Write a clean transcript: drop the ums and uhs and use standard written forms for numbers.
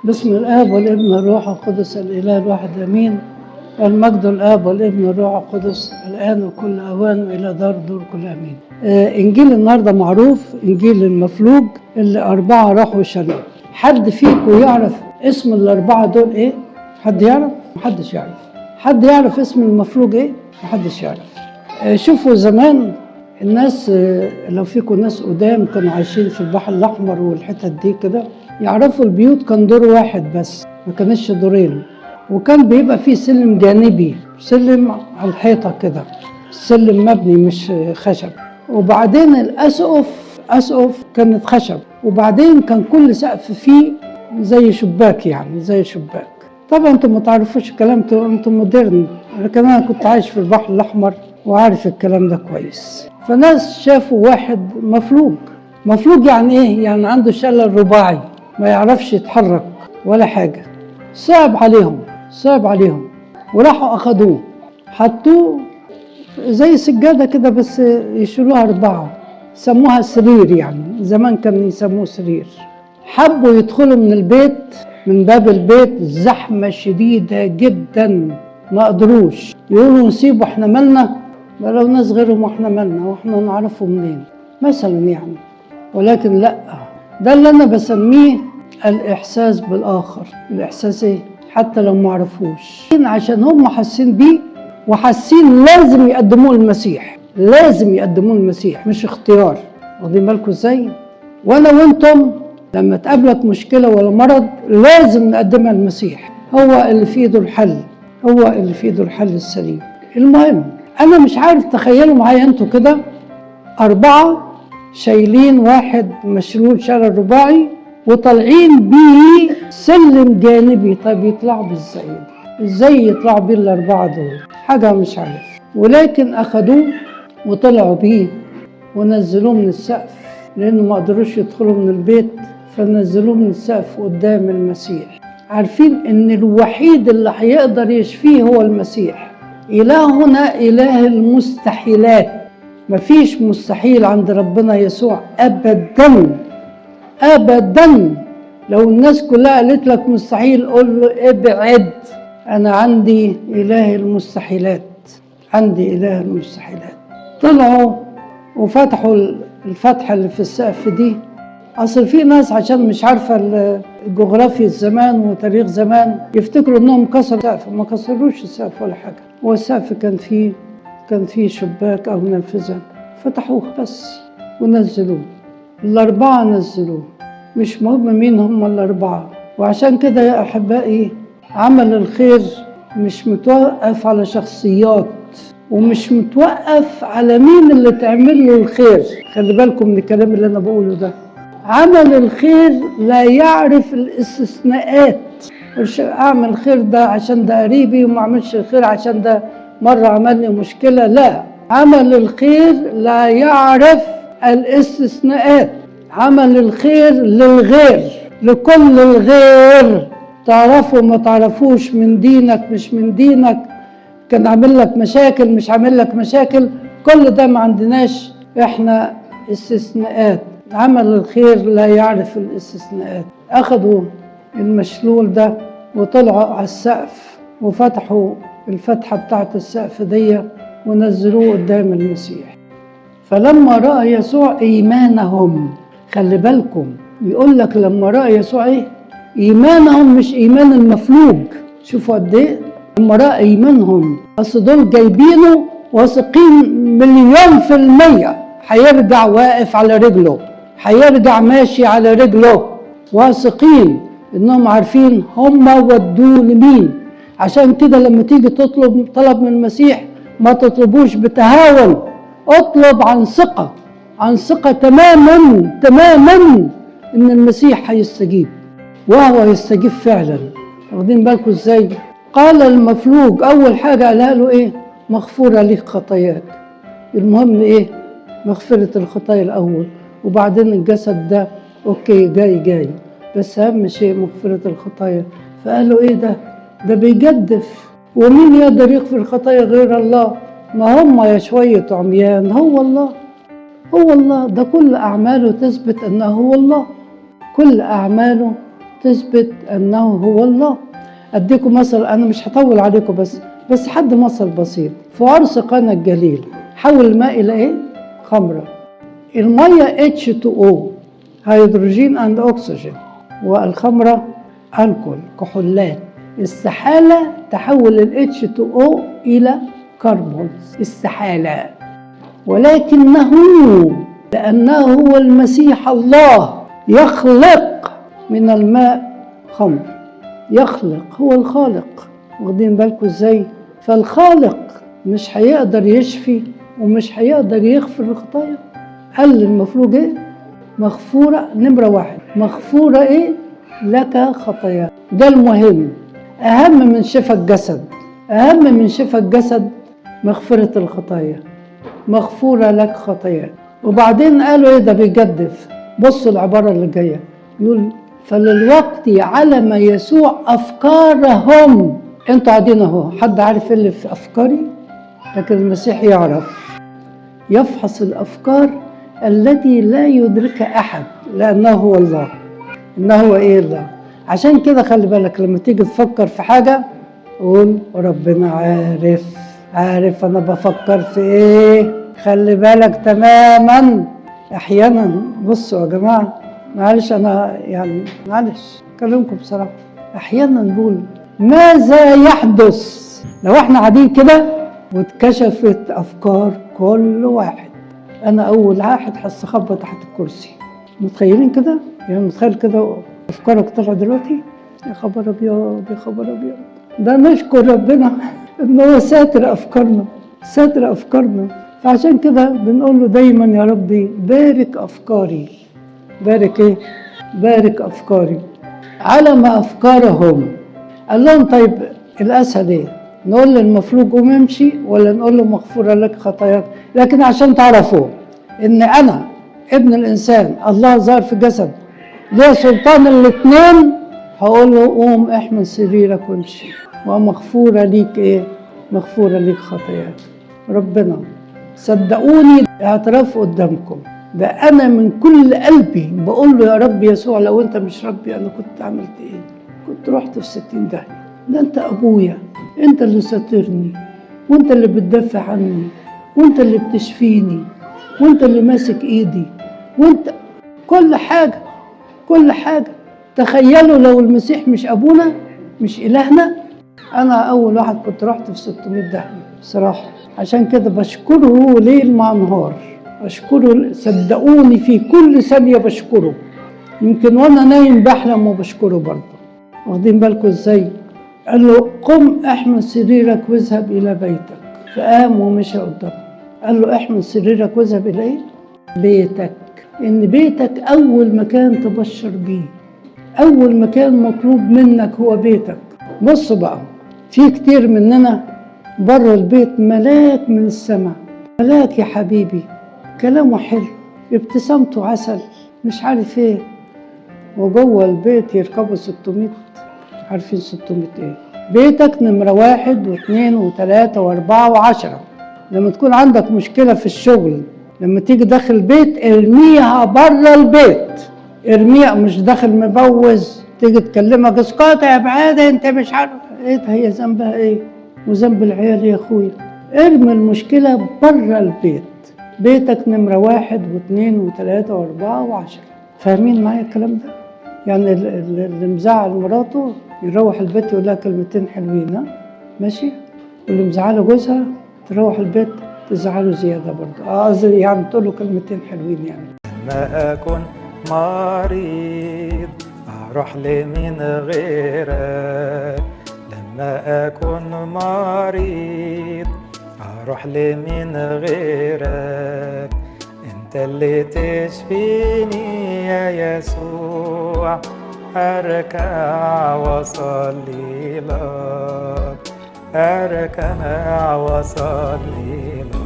باسم الآب والابن والروح القدس الإله الواحد آمين. المجد الآب والابن والروح القدس الآن وكل أوان وإلى دار دور كل آمين. إنجيل النهارده معروف، إنجيل المفلوج اللي 4 راحوا شالوه. حد فيكم يعرف اسم ال4 دول إيه؟ حد يعرف؟ محدش يعرف. حد يعرف اسم المفلوج إيه؟ محدش يعرف. شوفوا زمان الناس، لو فيكم ناس قدام كانوا عايشين في البحر الأحمر والحتت دي كده، يعرفوا البيوت كان دور واحد بس، ما كانش دورين، وكان بيبقى فيه سلم جانبي، سلم على الحيطة كده، سلم مبني مش خشب. وبعدين الأسقف، أسقف كانت خشب، وبعدين كان كل سقف فيه زي شباك، يعني زي شباك. طبعا انتم ما تعرفوش الكلام، انتم مودرن، لكن انا كنت عايش في البحر الأحمر وعارف الكلام ده كويس. فناس شافوا واحد مفلوج. مفلوج يعني ايه؟ يعني عنده شلل رباعي، ما يعرفش يتحرك ولا حاجة. صعب عليهم، صعب عليهم، وراحوا أخدوه حطوه زي سجادة كده بس يشيلوها 4، سموها سرير، يعني زمان كانوا يسموه سرير. حبوا يدخلوا من البيت، من باب البيت، زحمة شديدة جدا، ما قدروش. يقولوا نسيبه احنا مالنا، ما لو ناس غيرهم احنا مالنا واحنا نعرفه منين مثلا يعني. ولكن لا، ده اللي انا بسميه الاحساس بالاخر. الاحساس ايه؟ حتى لو ما عرفوش، عشان هم حاسين بيه وحاسين لازم يقدموه المسيح، لازم يقدموه المسيح، مش اختيار. واخدين بالكم ازاي؟ وانا وانتم لما تقابلك مشكلة ولا مرض لازم نقدمها للمسيح، هو اللي في ايده الحل، هو اللي في ايده الحل السليم. المهم انا مش عارف، تخيلوا معايا انتوا كده 4 شايلين واحد مشلول شلل رباعي وطالعين بيه سلم جانبي. طيب يطلعوا بيه ازاي؟ ازاي يطلعوا بيه ال4 دول؟ حاجة مش عارف. ولكن اخدوه وطلعوا بيه ونزلوه من السقف، لانه ما قدروش يدخلوا من البيت، فنزلوه من السقف قدام المسيح. عارفين ان الوحيد اللي هيقدر يشفيه هو المسيح. إلهنا إله المستحيلات، مفيش مستحيل عند ربنا يسوع أبدا أبدا. لو الناس كلها قالت لك مستحيل قول له ابعد، أنا عندي إله المستحيلات، عندي إله المستحيلات. طلعوا وفتحوا الفتحة اللي في السقف دي. أصل في ناس عشان مش عارفة الجغرافيا زمان وتاريخ زمان يفتكروا إنهم كسروا السقف، ما كسروش السقف ولا حاجة. هو السقف كان فيه شباك أو نافذة، فتحوه بس ونزلوه. ال4 نزلوه، مش مهم مين هم ال4. وعشان كده يا أحبائي، عمل الخير مش متوقف على شخصيات، ومش متوقف على مين اللي تعمل له الخير. خلي بالكم من الكلام اللي أنا بقوله ده. عمل الخير لا يعرف الاستثناءات. مش أعمل خير ده عشان ده قريبي وما أعملش الخير عشان ده مرة عمل لي مشكلة. لا، عمل الخير لا يعرف الاستثناءات. عمل الخير للغير، لكل الغير، تعرفوا ما تعرفوش، من دينك مش من دينك، كان عامل لك مشاكل مش عامل لك مشاكل، كل ده ما عندناش احنا استثناءات. عمل الخير لا يعرف الاستثناءات. أخذوا المشلول ده وطلعوا على السقف وفتحوا الفتحة بتاعت السقف دي ونزلوه قدام المسيح. فلما رأى يسوع إيمانهم، خلي بالكم يقول لك لما رأى يسوع إيه؟ إيمانهم، مش إيمان المفلوج. شوفوا قد إيه لما رأى إيمانهم، أصل دول جايبينه واثقين 1,000,000% هيرجع واقف على رجله، هيرجع ماشي على رجله، واثقين إنهم عارفين هم ودوه لمين. عشان كده لما تيجي تطلب طلب من المسيح ما تطلبوش بتهاون، اطلب عن ثقة، عن ثقة تماما تماما إن المسيح هيستجيب، وهو يستجيب فعلا. واخدين بالكم ازاي؟ قال المفلوج أول حاجة قالها له إيه؟ مغفورة لك خطاياك. المهم إيه؟ مغفرة الخطايا الأول، وبعدين الجسد ده أوكي جاي جاي، بس أهم شيء مغفرة الخطايا. فقال له إيه ده؟ ده بيجدف، ومين يقدر يغفر الخطايا غير الله؟ ما هم يا شوية عميان، هو الله، هو الله ده كل أعماله تثبت أنه هو الله، كل أعماله تثبت أنه هو الله. أديكم مثل، أنا مش هطول عليكم، بس حد مثل بسيط. في عرس قانا الجليل حول الماء إلى إيه؟ خمرة. المية H2O، hydrogen and oxygen، والخمرة الكحول، كحولات. استحالة تحول ال H2O إلى كربون، استحالة. ولكنه لأنه هو المسيح الله يخلق من الماء خمر، يخلق، هو الخالق. واخدين بالكم ازاي؟ فالخالق مش هيقدر يشفي ومش هيقدر يغفر الخطايا؟ قال المفروض ايه؟ مغفورة، نمرة واحد، مغفورة ايه؟ لك خطايا. ده المهم، أهم من شفاء الجسد، أهم من شفاء الجسد مغفرة الخطايا، مغفورة لك خطاياك. وبعدين قالوا ايه؟ ده بيجدف. بصوا العبارة اللي جاية، يقول فللوقت علم يسوع أفكارهم. انتوا قاعدين اهو، حد عارف ايه اللي في أفكاري؟ لكن المسيح يعرف، يفحص الأفكار التي لا يدركها أحد، لأنه هو الله. إنه هو إيه؟ الله. عشان كده خلي بالك لما تيجي تفكر في حاجة قول ربنا عارف، عارف أنا بفكر في إيه. خلي بالك تماما. أحيانا بصوا يا جماعة، معلش أنا يعني معلش أكلمكم بصراحة، أحيانا نقول ماذا يحدث لو إحنا قاعدين كده واتكشفت أفكار كل واحد؟ أنا أول واحد هستخبى تحت الكرسي. متخيلين كده؟ يعني متخيل كده أفكارك طلعت دلوقتي؟ يا خبر أبيض، يا خبر أبيض. ده نشكر ربنا إن هو ساتر أفكارنا، ساتر أفكارنا. فعشان كده بنقول له دايما يا ربي بارك أفكاري، بارك إيه؟ بارك أفكاري. علم أفكارهم. قال لهم طيب الأسهل إيه؟ نقول للمفلوج قوم امشي، ولا نقول له مغفورة لك خطاياك؟ لكن عشان تعرفوا إن أنا ابن الإنسان الله ظهر في جسد ليه سلطان الاثنين، هقول له قوم احمل سريرك وامشي، ومغفورة ليك إيه؟ مغفورة ليك خطاياك. ربنا صدقوني اعتراف قدامكم ده، أنا من كل قلبي بقول له يا رب يسوع لو أنت مش ربي أنا كنت عملت إيه؟ كنت رحت في 60 داهية. ده أنت أبويا، أنت اللي ساترني، وأنت اللي بتدافع عني، وأنت اللي بتشفيني، وأنت اللي ماسك إيدي، وأنت كل حاجة، كل حاجة. تخيلوا لو المسيح مش أبونا، مش إلهنا، أنا أول واحد كنت رحت في 600 داهية بصراحة. عشان كده بشكره ليل مع نهار، أشكره صدقوني في كل ثانية بشكره، يمكن وأنا نايم بحلم وبشكره برضه. واخدين بالكم إزاي؟ قال له قم احمل سريرك واذهب إلى بيتك، فقام ومشى قدامه. قال له احمل سريرك واذهب إلى إيه؟ بيتك. إن بيتك أول مكان تبشر بيه، أول مكان مطلوب منك هو بيتك. بصوا بقى، في كتير مننا بره البيت ملاك من السماء، ملاك يا حبيبي، كلامه حلو، ابتسامته عسل، مش عارف ايه، وجوه البيت يركبوا 600، عارفين 600 ايه؟ بيتك نمرة 1 و2 و3 و4 و10. لما تكون عندك مشكلة في الشغل، لما تيجي داخل البيت ارميها بره البيت، ارميها، مش داخل مبوز تيجي تكلمك اسكت يا بعاد انت مش عارف ايه، هي ذنبها ايه وذنب العيال يا اخويا؟ ارمي المشكلة بره البيت. بيتك نمرة 1 و2 و3 و4 و10. فاهمين معايا الكلام ده؟ يعني اللي مزعل مراته يروح البيت يقول لها كلمتين حلوين، ها ماشي، واللي مزعله جوزها تروح البيت تزعله زيادة برضه، قصدي يعني تقول له كلمتين حلوين يعني. لما أكون مريض أروح لمين غيرك، لما أكون مريض أروح لمين غيرك، أنت اللي تشفيني يا يسوع، أركع وأصلي لك، أركع وأصلي لك.